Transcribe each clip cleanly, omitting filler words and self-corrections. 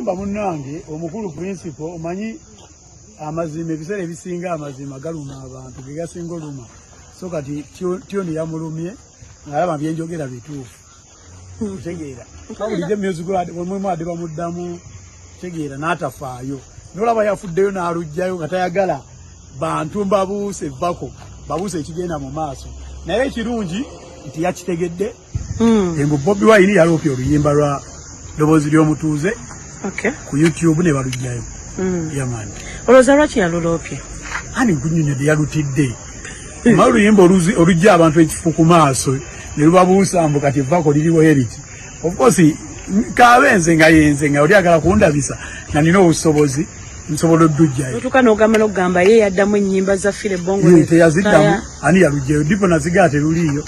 Oluyimba munnange omukulu principal, omanyi amazima ebiseera ebisinga amazima galuma abantu, ge gasinga oluma. So kati tune yamulumye ng'alaba byenjogera bituufu, otegeera? Bulijjo music mulimu adde bamuddamu, tegeera, n'atafaayo, nolaba yafuddeyo n'alugjayo nga tayagala bantu mbabuuse vako babuuse ekigenda mu maaso. Naye ekirungi nti yakitegedde embu Bobi Wine yaloopye oluyimba lwa ddoboozi ly'omutuuze ku YouTube ne balugjayo. Yamani. Olowooza lwaki yaluloopye? Ani nkunyonyodde, yalutidde mala oluyimba olujja abantu ekifu ku maaso ne lubabuusa mbu kati vako liriwo eriti. Of course kaabe nze nga yenze nga oli agala kundabisa nga nina obusobozi nsobola oddujjayo. Otuuka n'ogamba n'okugamba ye yaddamu ennyimba za Philly Bongo. Ye teyaziddamu, ani yalugjayo? Dipo nazigaa teruliiyo.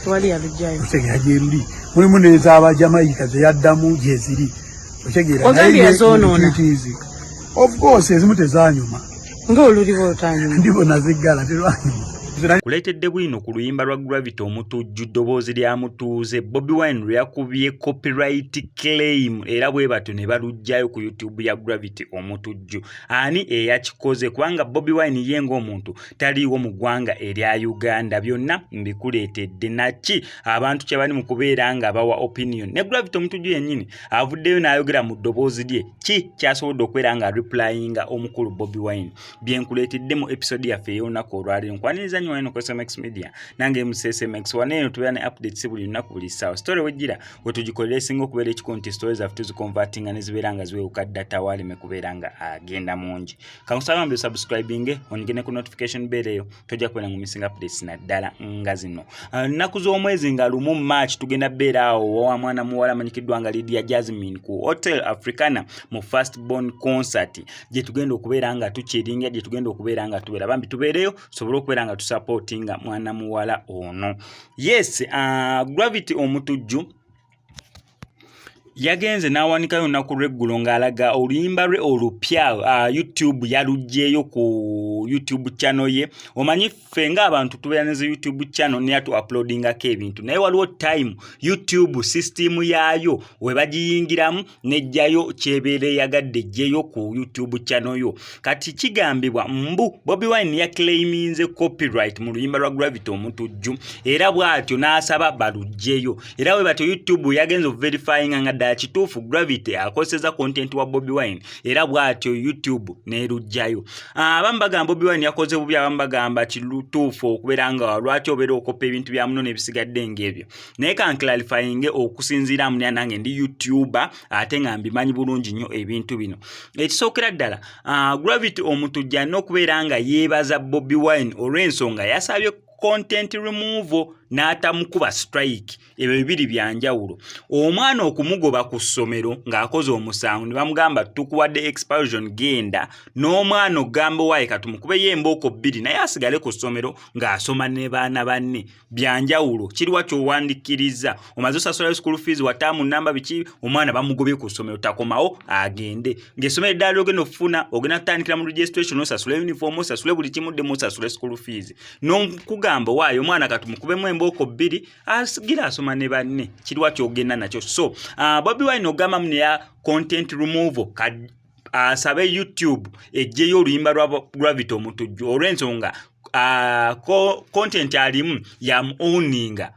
Tewali yalugjayo. Otegeera, gyeruli mulimu n'ez'Abajamaika zeyaddamu gyeziri, otegeera? Ogambye yazoonoona. Of course ezimu tezanyuma. Ng'oluliwo olutanyuma. Ndibo naziggala terwanyuma. Kuleetedde bwino ku luyimba lwa Gravity Omutujju, ddoboozi lya mutuuze, Bobi Wine lwe yakubye copyright claim, era bwe batyo ne baluggyayo ku YouTube ya Gravity Omutujju. Ani eyakikoze? Kubanga Bobi Wine ye ng'omuntu taliiwo mu ggwanga erya Uganda. Byonna mbikuleetedde naki abantu kye bali mu kubeera nga bawa opinion, ne Gravity Omutujju yennyini avuddeyo n'ayogera mu ddoboozi lye ki kyasobodde okubeera nga replyinga omukulu Bobi Wine. Byenkuleetedde mu episode yaffe ey'olunaku olwaleero. Nkwaniriza nnyo wano ku SMX Media, nange MCSMX. Wano eno tubeera ne updates buli lunaku, buli ssaawa. Story wejjira wetugikolera, esinga okubeera ekikulu nti story zaffe tuziconvertinga ne zibeera nga ziwewuka, data waleme kubeera nga agenda mungi. Kankusaba mbi subscribinge, onyige ne ku notification bell eyo, tojja kubeera nga missing updates naddala nga zino. Nnaku z'omwezi nga 1 March tugenda beera awo wa mwana muwala amanyikiddwa nga Lydia Jasmine ku Hotel Africana mu First Born concert, gye tugenda okubeera nga tukiringa, gye tugenda okubeera nga tubeera. Bambi tubeereyo tusobole okubeera nga tusupportinga mwana muwala ono. Yes, Gravity Omutujju yagenze n'awanikayo olunaku lw'eggulo ng'alaga oluyimba lwe olupya, YouTube yaluggyeyo ku YouTube channel ye. Omanyi ffe ng'abantu tubeera ne zi YouTube channel naye tu uploadingako ebintu, naye waliwo time YouTube system yaayo we bagiyingiramu n'ejjayo kyebeera eyagadde ejjeyo ku YouTube channel yo. Kati kigambibwa mbu Bobi Wine yaclaiminze copyright mu luyimba lwa Gravity Omutujju, era bw'atyo n'asaba baluggyeyo. Era bwe batyo YouTube yagenze okuverifyinga nga ddala kituufu Gravity akozeseza content wa Bobi Wine, era bw'atyo YouTube n'eruggyayo. Abamu bagamba Bobi Wine yakoze bubi, abamu bagamba kituufu okubeera nga lwaki obeera okopa ebintu bya muno n'ebisigadde ng'ebyo. Naye kanclarifyinge okusinziira mu nange ndi YouTuber ate nga mbimanyi bulungi nnyo ebintu bino. Ekisookera ddala, Gravity Omutujju alina okubeera nga yeebaza Bobi Wine olw'ensonga yasabye content removal n'atamukuba strike. Ebyo bibiri byanjawulo. Omwana okumugoba ku ssomero ng'akoze omusango ne bamugamba tukuwadde expulsion, genda, n'omwana okugamba owaaye katumukubeyo embooko bbiri naye asigale ku ssomero ng'asoma ne baana banne, byanjawulo. Kiriwa kyowandikiriza omaze osasulayo school fees wa taamu namba biki, omwana bamugobye ku ssomero, takomawo agende ng'essomero eddala lyogenda okufuna, ogenda kutandikira mu registration, osasule uniform, osasule buli kimu, ddemu osasule school fees, n'okugamba owaayo omwana katumukubemu embooko bbiri agira asoma ne banne, kiriwa kyogenda nakyo? So Bobi Wine ogamba muneya content removal asabe YouTube ejjeyo oluyimba lwa Gravity Omutujju olw'ensonga content alimu yamu owninga,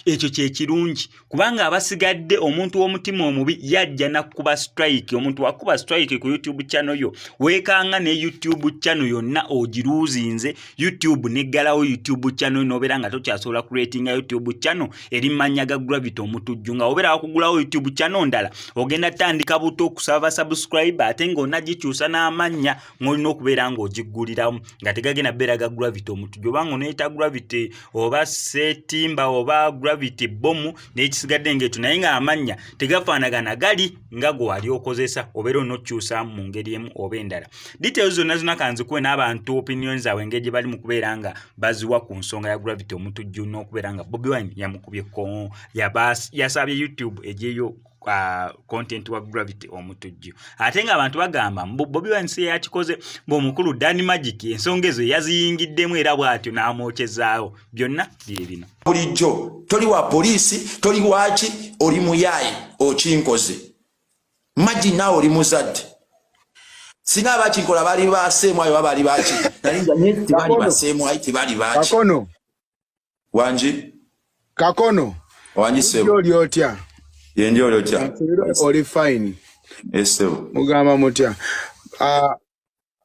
ekyo kyekirungi, kubanga abasigadde omuntu w'omutima omubi yajja nakuba strike. Omuntu wakuba strike ku YouTube channel yo, weekanga ne YouTube channel yonna ogiruuzinze, YouTube neggalawo YouTube channel, nobeera nga tokyasobola creatinga YouTube channel eri mannya ga Gravity Omutujju. Nga obeera wakugulawo YouTube channel ndala, ogenda tandika buto okusaba subscribe, ate ng'onagikyusa n'amannya ng'olina okubeera ng'ogigguliramu nga tegagenda beera ga Gravity Omutujju, oba ng'onoyita Gravity oba Setimba oba Gravity Bomu n'ekisigadde ng'ekyo, naye ng'amannya tegafaanagana gali nga gwe wali okozesa, obeera olina okukyusaamu mu ngeri emu oba endala. Details zonna zonna kanzikuwe n'abantu opinion zaabwe engeri gye bali mu kubeera nga baziwa ku nsonga ya Gravity Omutujju n'okubeera nga Bobi Wine yamukubye, yasabye YouTube egyeyo content wa Gravity Omutujju, ate ng'abantu bagamba mbu Bobi Wine si yakikoze, ng'omukulu Dan Magic ensonga ezo yaziyingiddemu, era bw'atyo n'amwokyezaawo. Byonna bye bino. Bulijjo toli wa poliisi, toli waki, oli muyaayi, okinkoze. Imagine naawe oli muzadde. Singa abakikola bali baseemu ayo baba bali baki. Nalinga naye tebali baseemu ayo tebali baki. Kakono. Wangi? Kakono. Wangi sebo. Oli otya? Yendi oli otya? Oli fine. Yes sebo. Mugamba mutya?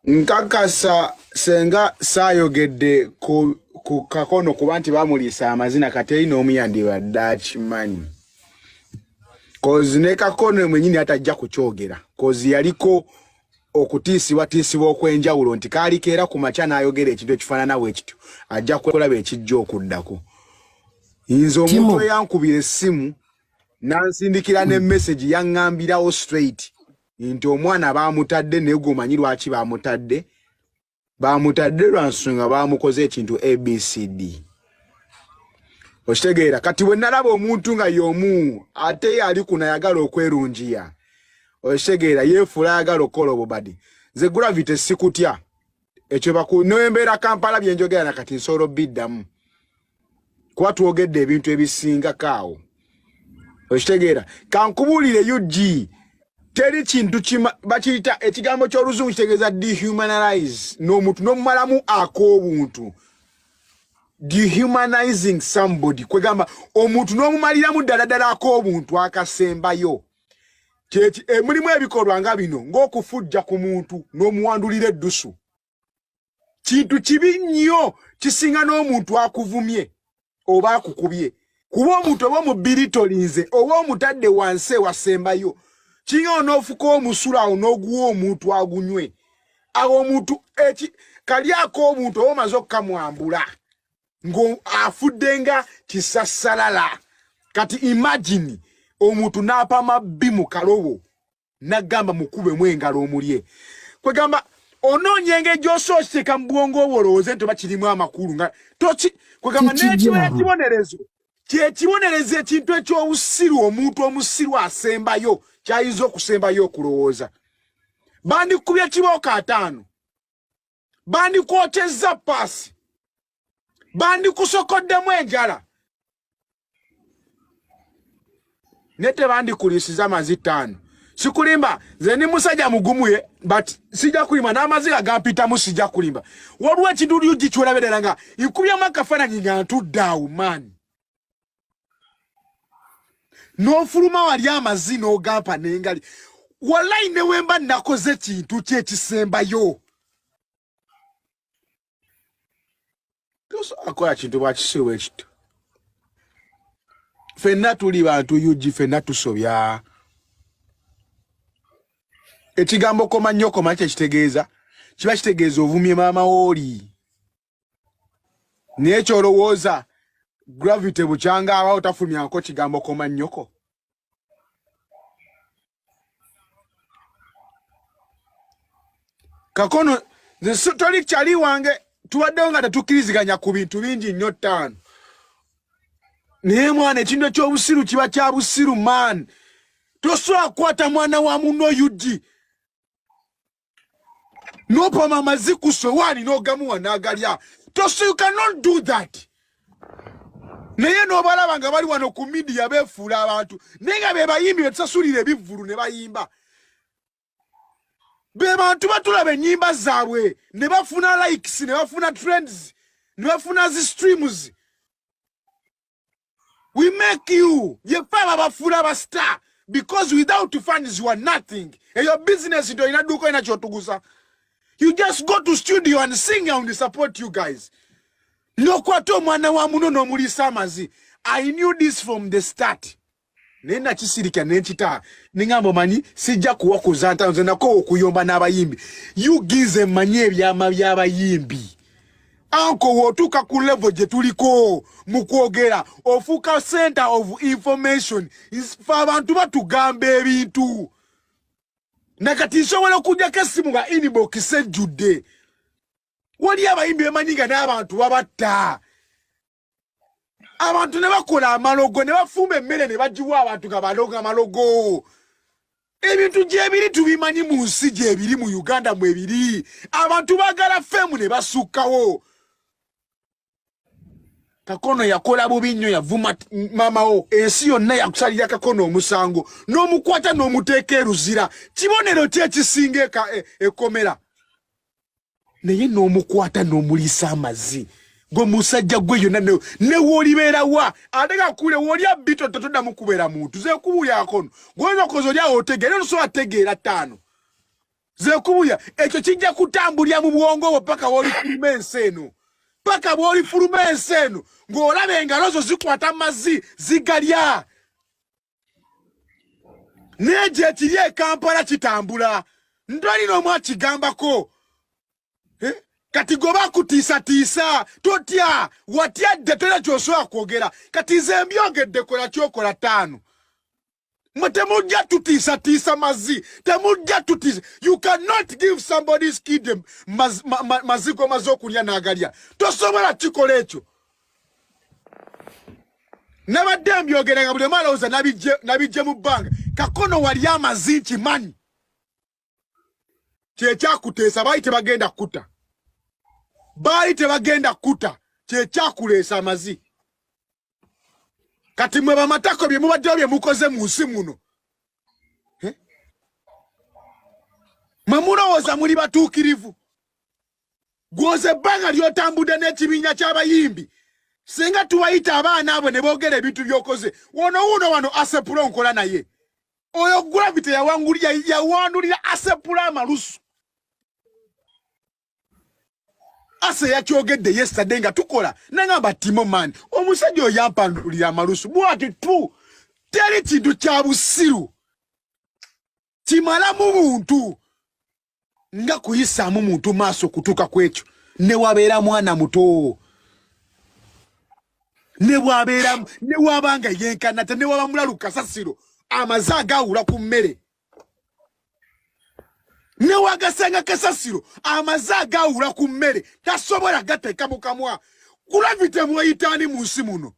Nkakasa senga saayogedde ku, ku kakono kuba nti bamuliisa amazina kati eri n'omu yandibadde akimanyi kozi ne kakono mwenyini atajja kukyogera kozi yaliko okutiisibwatiisibwa okw'enjawulo nti kaali keera ku makya n'ayogera ekintu ekifaanana bwe kityo ajja kulaba ekijja okuddako nze omuntu eyankubira essimu n'ansindikira ne message yaŋŋambirawo straight nti omwana baamutadde naye gwe omanyi lwaki baamutadde baamutadde lwa nsonga baamukoze ekintu abcd okitegeera kati bwe nalaba omuntu nga y'omu ate ali kuno ayagala okwerungiya okitegeera yeefuula ayagala okukola obubadi nze gravity sikutya ekyo baku nembeera kampala byenjogera nakati nsobola obiddamu kuba twogedde ebintu ebisingako awo okitegeera kankubuulire ug teri kintu bakiyita ekigambo ky'oluzungu kitegeeza dehumanalize n'omuntu n'omumalamu ak'obuntu dehumanizing somebody kwegamba omuntu n'omumaliramu ddala ddala ak'obuntu akasembayo kyeki eh, mulimu ebikolwa nga bino ng'okufujja ku muntu n'omuwandulira eddusu kintu kibi nnyo kisinga n'omuntu akuvumye oba akukubye kuba omuntu oba omubiritolinze oba omutadde wansi ewasembayo kinga onoofuka omusulo awo n'oguwa omuntu agunywe awo omuntu eki kali ak'obuntu oba omaze okukamwambula ng'afudde nga kisassalala kati imagine omuntu n'apama bbi mu kalobo n'agamba mukubemu engalo omulye kwegamba onoonya engeri gy'osobola okiteeka mu bwongo obwo olowooze nti oba kirimu amakulu nga toki kwegamba n'ekibeera kibonerezo kyekibonerezo ekintu eky'obusiru omuntu omusiru asembayo kyayinza okusembayo okulowooza bandikubye kibooko ataano bandikwokyezza paasi bandikusokoddemu enjala naye tebandikuliisiza amazi ttaano sikulimba nze ndi musajja mugumuye but sijja kulimba n'amaziga gampitamu sijja kulimba waliwo ekintu lyugi kyolabirala nga nkubyemu akafaananyi nga ntudde awo maani n'ofuluma wali amazi n'ogampa n'engali walayi ne wemba nakoze kintu kyekisembayo tosobola kukola kintu bwakisiru bwe kityo fenna tuli bantu ug fenna tusobya ekigambo koma nnyo koma kyekitegeeza kiba kitegeeza ovumye maama wooli naye kyolowooza gravity bukyanga abawo tafulumyako kigambo koma nnyoko kakono nze toli kyali wange tubaddewo nga tetukkiriziganya ku bintu bingi nnyo ttaano naye mwana ekintu ekyobusiru kiba kya busiru man tosobola kukwata mwana wa muno ug nopama amazi ku sowaani n'ogamuwa n'agalya toso you cannot do that naye n'obalaba nga bali wano ku midiya beefuula abantu naye nga be bayimbi betusasulira ebivvulu ne bayimba be bantu batulaba ennyimba zaabwe ne bafuna likes ne bafuna trends ne bafuna zi streams we make you yefe ababafuula ba star because without funds you are nothing eyo business nti olina dduuka olina kyotuguza you just go to studio and sing and support you guys nokwata omwana wa muno n'omuliisa amazi i knew this from the start naye nakisirika nenkita nengamba omanyi sijja kuwakuza ntano nze nakowa okuyomba n'abayimbi ugize manyi ebyama by'abayimbi anko wotuuka ku level gye tuliko mu kwogera ofuuka center of information fe abantu batugamba ebintu nakati nsobola okujjako essimu nga inbox ejjudde wali abayimbi bemanyi nga n'abantu babatta abantu ne bakola amalogo ne bafumba emmere ne bagiwa abantu nga baloga amalogo ebintu gyebiri tubimanyi mu nsi gyebiri mu uganda mwebiri abantu bagala feemu ne basukkawo Kakono yakola bubi nnyo, yavuma maama wo, ensi yonna yakusalira Kakono omusango n'omukwata n'omuteeka eruzira. Kibonero ki ekisinga ekkomera? Naye n'omukwata n'omuliisa amazzi gwe musajja gwe yonna ne woolibeera wa ate kakule woolya bito totoddamu kubeera muntu. Zekubuya akono gwoyinza okukoza oli awo otegeera tosobola tegeera ttaano zekubuya ekyo kijja kutambulira mu bwongo bwo paka w'olifuluma ensi eno, paka bw'olifuluma ensi eno ng'olaba engalo zo zikwata mazzi zigalya. N'egyo ekiri e Kampala kitambula ntoli n'omu akigambako. Kati gwe bakutiisatiisa totya, watya dda tolina ky'osobola kwogera. Kati nze mbyogedde, kola kyokola ttaano. Mwe temujja tutiisatiisa mazzi, temujja tutiisa. You cannot give somebody's kid mazigo maze okulya n'agalya, tosobola kikola ekyo. Nabadde mbyogera nga buli omu alowooza nabijje mu bbanga. Kakono wali amazi nkimanyi kyekyakuteesa, baali tebagenda kuta, baali tebagenda kuta, kyekyakuleesa amazi. Kati mwe bamatako bye mubaddewo bye mukoze mu nsi muno, mwe mulowooza muli batuukirivu. Gwoza ebbanga ly'otambudde n'ekibiina ky'abayimbi, singa tubayita abaana abo ne boogera ebintu by'okoze wono wuno wano. Asepulo nkola naye oyo Gravity yawandulira Asepula amalusu. Ase yakyogedde yesterday nga tukola nangamba Timo man, omusajja oyo yampandulira amalusu bwati tu. Teri kintu kya busiru kimalamu buntu nga kuyisaamu muntu maaso kutuuka ku ekyo, ne wabeera mwana muto, ne bwabeera ne waba nga yenkanata, ne waba mulalu kasasiro amaze agawula ku mmere, ne wagasanga kasasiro amaze agawula ku mmere tasobola gateeka mu kamwa. Gravity mweyitaani mu nsi muno?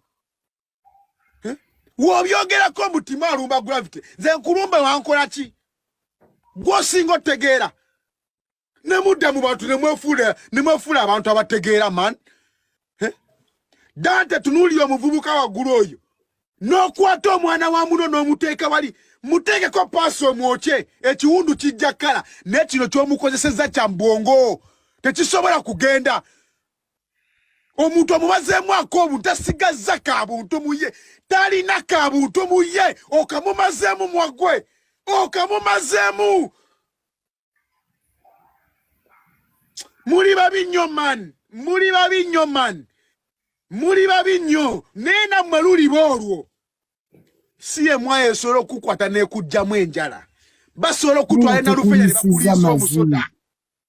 W'obyogerako omutima alumba Gravity, nze nkulumba wankola ki? Gw'osinga otegeera ne mudda mu bantu ne mwefuula abantu abategeera man. Dante tunuulira omuvubuka waggulu oyo n'okwata omwana wa muno n'omuteeka wali, muteekeko paasi omwokye, ekiwundu kijja kkala. Naye kino ky'omukozesezza kya mbwongo tekisobola kugenda. Omuntu omumazeemu ak'obuntu, tasigazza ka buntu mu ye, talina ka buntu mu ye, okamumazeemu mwagwe, okamumazeemu. Muli babi nnyo man, muli babi nnyo man, muli babi nnyo. Naye nammwe luliba olwo si ye mwayo esobola okukwata n'ekuggyamu enjala, basobola okutwala enalufenya ne bakuliisa omusota,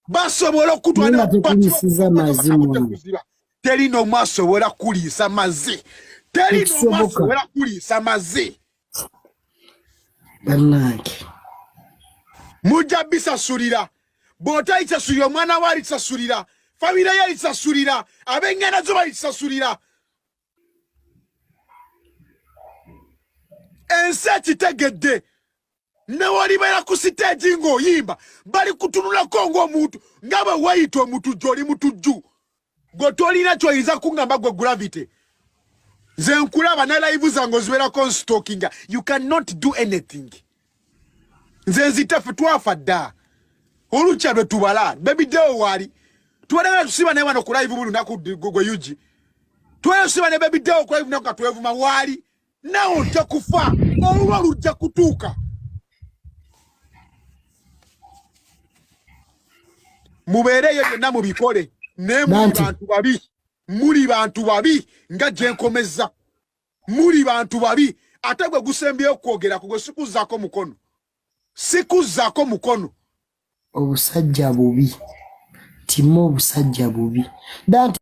basobola okutwala teri n'omu asobola kuliisa mazzi, teri n'omu asobola kuliisa mazzi. Bannange, mujja bisasulira. Bw'otayisasulira omwana we alisasulira, famire ye alisasulira, ab'enganda zo balisasulira. Ensi ekitegedde. Newolibeera ku siteegi ng'oyimba bali kutunulako ng'omuntu nga bwe wayita omutujju. Oli mutujju gwe, tolina kyoyinza kuŋŋamba gwe Gravity. Nze nkulaba ne live zange ozibeerako nstalkinga, you cannot do anything. Nze nzita ffe twafa dda olukya lwe tubala. Baby Deo waali tubadde tusiba naye wano ku live buli lunaku gwe yugi tubadde tusiba ne Baby Deo ku live naku katwevuma waali nawe ojja kufa olulwo lujja kutuuka. Mubeereeyo byonna mubikole naye muli bantu babi, muli bantu babi nga gye nkomezza, muli bantu babi. Ate gwe gusembyeyo okwogera ku gwe sikuzzaako mukono, sikuzzaako mukono. Obusajja bubi Timo, obusajja bubi Dante.